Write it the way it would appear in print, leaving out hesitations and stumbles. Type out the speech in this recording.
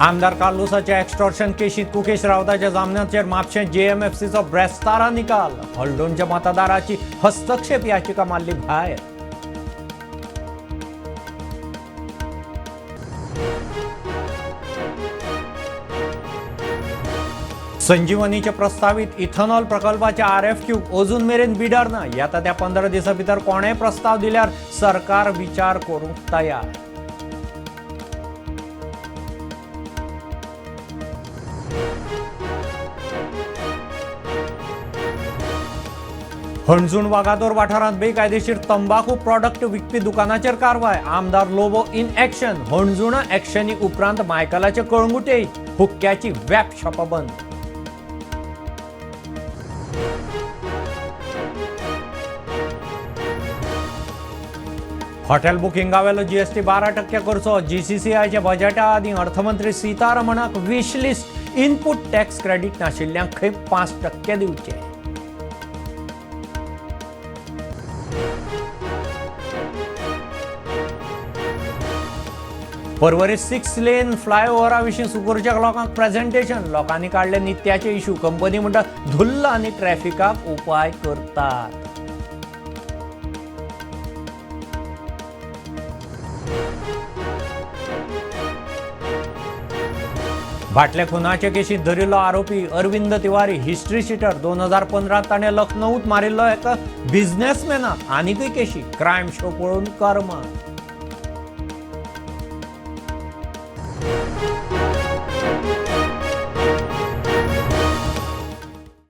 आमदार कार्लुसाच्या एक्स्टॉर्शन केशीत कुकेश रावताच्या जामनाचेर म्हापशें जेएमएफसीचो ब्रेस्तारा निकाल. हळदोणच्या मतदाराची हस्तक्षेप याचिका मारली भायर. संजीवनीचे प्रस्तावीत इथेनॉल प्रकल्पाचे आरएफक्यू अजून मेरेन बिडर ना. येता त्या 15 दिसां भितर कोणेय प्रस्ताव दिल्यार सरकार विचार करूंक तयार. हणजूण वागातोर वाठारांत बेकायदेशीर तंबाखू प्रॉडक्ट विकपी दुकानाचेर कारवाय. आमदार लोबो इन एक्शन. हणजुणा एक्शनी उपरांत मायकलाचे कळंगुटे हुक्क्याची वॅप शॉपां बंद. हॉटेल बुकिंगावेलो जीएसटी 12% करचो. जीसीसीआयच्या बजेटा आदीं अर्थमंत्री सीतारमणाक wish list. Input tax credit नाशिल्ल्यांक खंय 5% दिवचे. पर्वरी 6 लेन फ्लायओव्हरा विशीं सुकूरच्या लोकांक प्रेझेंटेशन. लोकांनी काडले नित्याचे इशू. कंपनी म्हणटा धुल्ल आनी ट्रॅफिकाक उपाय करतात. भाटले खुनाचे केशीत धरिल्लो आरोपी अरविंद तिवारी हिस्ट्री शिटर. 2015 ताणें लखनौत मारिल्लो एका बिझनेसमॅनाक. आनीकय केशी. क्रायम शो पळोवन कर्मा.